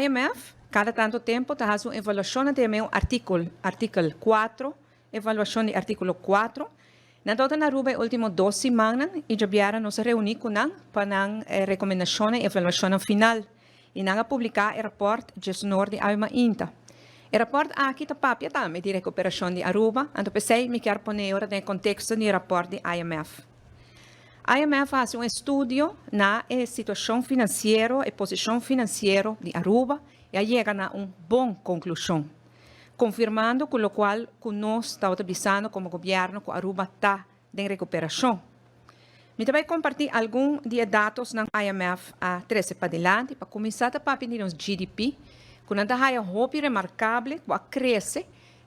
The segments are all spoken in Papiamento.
IMF, kada tantu tempu, ta hasi un evaluashon di un artíkulo, artikel 4, evaluashon di artíkulo 4. Nan tabata na Aruba e último 2 siman i djabièrnè nos a reuní ku nan pa nan rekomendashon i evaluashon final. I nan a publiká e rapòrt djesnor di awe mainta. E rapòrt aki ta papia tambe di rekuperashon di Aruba, anto p'esei mi ke pone den konteksto di rapòrt di IMF. IMF a hasi un estudio na e situashon finansiero i posishon finansiero di Aruba i a yega na un bon konklushon, konfirmando ku loke ku nos ta bisando komo gobièrnu, ku Aruba ta den rekuperashon. Mi ta bai kompartí algun di e datonan IMF a trese padilanti. Pa kuminsá, papia di nos GDP, ku nan ta haya hopi remarkabel, ku a krese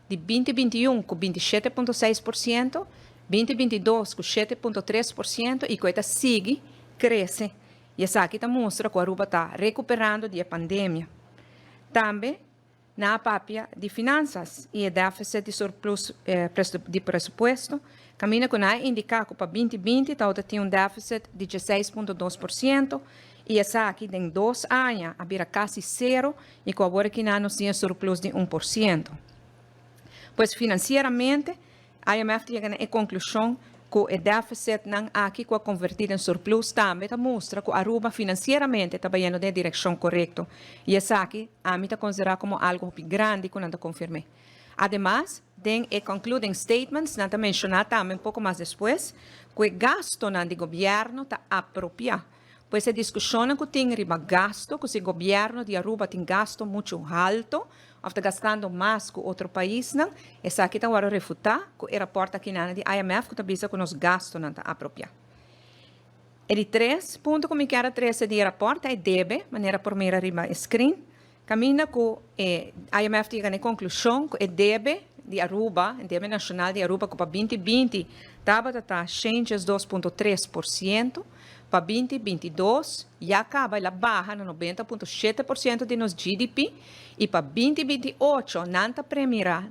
di 2021 ku 27,6%, 2022 ku 7,3% i ku ta sigui krese. I esaki ta mustra ku Aruba ta rekuperando di e pandemia. Tambe nan a papia di finansa i e défisit di surplus di presupuesto, kaminda ku nan a indiká ku pa 2020 tabatin un défisit di 16,2% i esaki den 2 aña a bira kasi zero i ku awor aki nos tin surplus di 1%. Pues finansieramente, IMF a yega na e konklushon ku e défisit nan aki ku a konvertí den surplus tambe ta mustra ku Aruba finansieramente ta bayendo den direkshon korekto. I esaki ami ta konsiderá komo algu grandi ku nan ta konfirmá. Ademas, den e concluding statements, nan ta menshoná tambe un poko mas despues, ku e gasto di gobièrnu ta apropiá. Pues e diskushon ku tin riba gasto, ku si gobièrnu di Aruba tin gasto muchu haltu, òf ta gastando mas ku otro paisnan, esaki ta awor refutá ku e rapòrt aki di IMF, ku ta bisa ku nos gastonan ta apropiá. E di tres punto ku mi ke trese di rapòrt ta debe, manera por mira riba screen, kaminda ku IMF a yega na konklushon ku e debe di Aruba, debe nashonal di Aruba, ku pa 2020 tabata 2,3%, pa 2022 ya kaba el a baha na 90,7% di nos GDP i pa 2028 nan ta premirá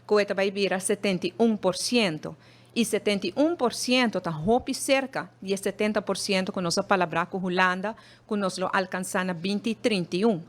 ku e ta bai bira 71%. I 71% ta hopi serka di 70% ku nos a palabrá ku Hulanda, ku nos lo alkansá na 2031.